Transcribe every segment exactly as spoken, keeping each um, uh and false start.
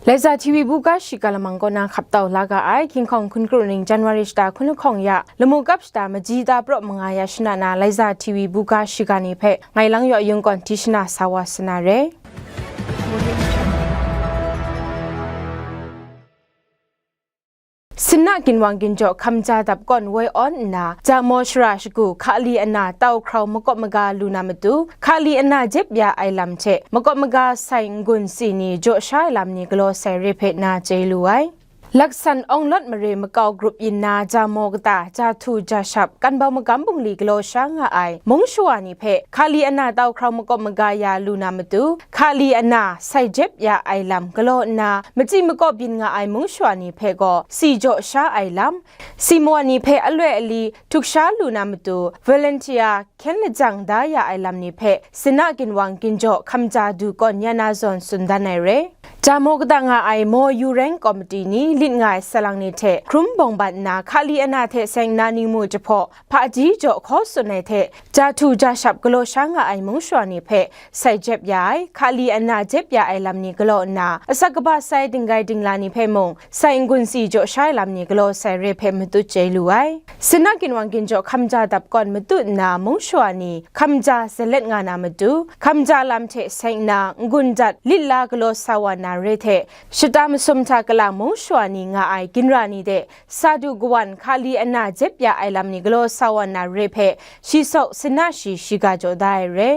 Laiza T V buga shiga lamang kaw na hkap tau la ga ai, King Hkawng hkun kru ning January shata hkun lahkawng ya, lamu kap shata maji ta praw manga ya shana na Laiza T V buga shiga ni hpe ngai lang yaw yung kawn Tishna sa wa sana re. Sinna ginwang ginjaw hkamja dap kawn woi awn nna, Jamo shara shagu Hkali ana tau hkrau makawp maga lu na matu, Hkali ana jep ya ai lam hte makawp maga sai n-gun si ni jaw sha ai lam ni galaw sai re hpe na chye lu ai. Laksan Awng Lawt Mare makau grup yin na Jamo kata, Jahtu Jashap, Kanbau Magam Bungli galaw sha nga ai mung shawa ni hpe Hkali ana tau hkrau makawp maga ya lu na matu, Hkali ana sai jep ya ai lam galaw nna, machyi makaw byin nga ai mung shawa ni hpe gaw si jaw sha ai lam, si mawa ni hpe aloi ali htuk sha lu na matu, volunteer hkyen lajang da ya ai lam ni hpe sinna ginwang ginjaw hkamja du kawn ya na zawn tsun dan ai re. Jamo kata nga ai Maw Yu Reng Komiti ni lit nga ai salang ni hte hkrum bawng bat nna, Hkali ana hte seng na ningmu jahpaw hpaji jaw hkaw tsun ai hte, Jahtu Jashap galaw sha nga ai mung shawa ni hpe sai jep ya ai, Hkali ana jep ya ai lam ni galaw nna, asak kaba sai dinggai dingla ni hpe mung sai n-gun si jaw sha ai lam ni galaw sai re hpe matut chye lu ai. Sinna ginwang ginjaw hkamja dap kawn matut nna mung shawa ni hkamja zalet nga na matu, hkamja lam hte seng na n-gun dat lit la galaw sa wa na re hte, shata masum hta kala mung shawa ni nga ai ginra ni de sa du kawan Hkali ana jep ya ai lam ni galaw sa wa na re hpe, shi saw sinna shi shiga jaw da ai re.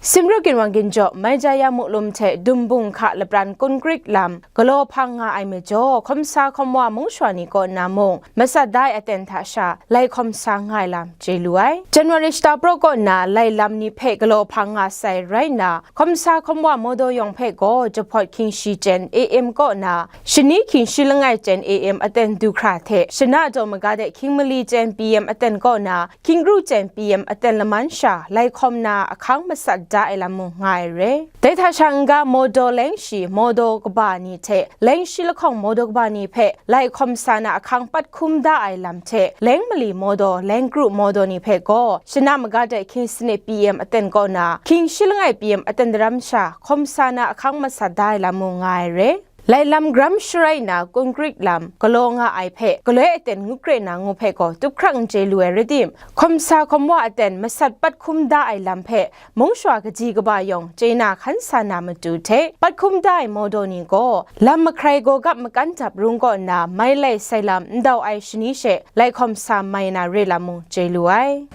Simru ginwang ginjaw, Maijaya Muklum hte Dumbung hka lapran Kunkrik lam galaw hpang nga ai majaw, hkawmsa hkawmwa mung shawa ni kaw nna mung, masat da ai aten hta sha, lai hkawmsa nga ai lam chye lu ai. January shata praw kaw nna lai lam ni hpe galaw hpang nga sai rai nna, hkawmsa hkawmwa Mawdaw yawng hpe gaw jahpawt hkying shi chyen A M kaw nna, shani hkying shi langai chyen A M aten du hkra hte, shana daw maga de hkying mali chyen P M aten kaw nna, hkying kru chyen P M aten laman sha lai hkawm na ahkang masat da ai lam mung nga ai re. Dai hta sha n-ga Mawdaw leng shi, Mawdaw kaba ni hte leng shi lahkawng Mawdaw kaba ni hpe lai hkawm sa na ahkang pat hkum da ai lam hte, leng mali Mawdaw, leng kru Mawdaw ni hpe gaw, shana maga de hkying sanit P M aten kaw na, hkying shi langai P M aten daram sha hkawm sa na ahkang masat da ai lam mung nga ai re. Lai lam gram sharai na Kunkrik lam galaw nga ai hpe, galoi aten ngut kre na ngu hpe gaw tup hkrak n chye lu ai rai tim, hkawmsa hkawmwa aten masat pat hkum da ai lam hpe, mung shawa kaji kaba yawng chye na hkan sa na matu hte, pat hkum da ai Mawdaw ni gaw, lam mahkrai gaw gap makan dap rung kaw nna, mai lai sai lam ndau ai shani she, lai hkawm sa mai na re lam mung chye lu ai.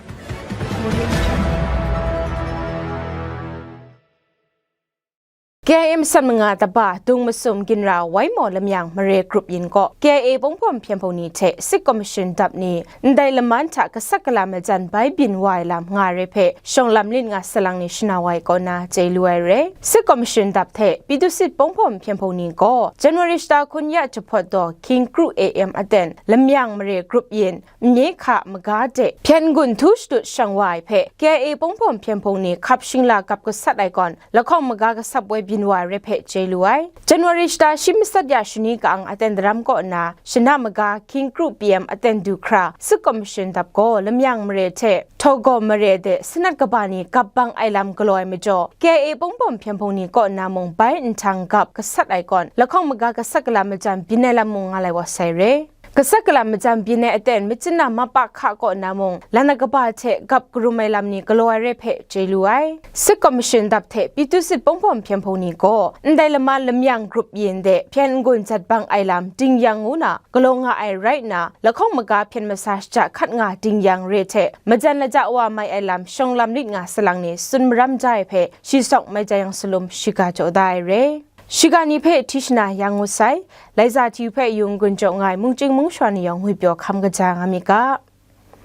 K I A masat manga taba dung masum ginra Waimaw Lamyang Mare grup yin kaw K I A Punghpawm Hpyen Hpung ni hte Sik Kamashin dap ni ndai laman hta gasat gala majan bai byin wa ai lam nga re hpe shawng lam lit nga salang ni shana wa ai kaw na chye lu ai re. Sik Kamashin dap hte Pyithusit Punghpawm Hpyen Hpung ni gaw January shata hkun ya jahpawt daw hkying kru A M aten Lamyang Mare grup yin, Mye hka maga de hpyen n-gun htu shadut shang wa ai hpe, K I A Punghpawm Hpyen Hpung ni hkap shingla gap gasat ai gawn, lahkawng maga gasap woi byin wa ai rai hpe chye lu ai. January shata shi masat ya shani ka-ang aten daram kaw nna, shana maga hkying kru P M aten du hkra, Sik Kamashin dap gaw Lamyang Mare hte Htaw Gaw Mare de sanat kaba ni gap bang ai lam galaw ai majaw, K I A Punghpawm Hpyen Hpung ni kaw nna mung bai nhtang gap gasat ai gawn, lahkawng maga gasat gala majan byin ai lam mung nga lai wa sai re. Gasat gala majan byin ai aten, Myitkyina Mapa hka kaw nna mung, lana kaba hte gap karum ai lam ni galaw ai rai hpe chye lu ai. Sik Kamashin dap hte Pyithusit Punghpawm Hpyen Hpung ni gaw, ndai lama Lamyang grup yin de hpyen n-gun jat bang ai lam ding yang ngu na galaw nga ai rai nna, lahkawng maga hpyen masa shaja hkat nga ding yang re hte, majan laja wa mai ai lam shawng lam lit nga salang ni tsun maram ja ai hpe, shi sawng mai ja yang salum shiga jaw da ai re. Shiga ni hpe Tishna yang ngu sai, Laiza T V hpe yung gun jaw nga ai mungchying mungshawa ni yawng ngwi pyaw hkam kaja nga mi ga.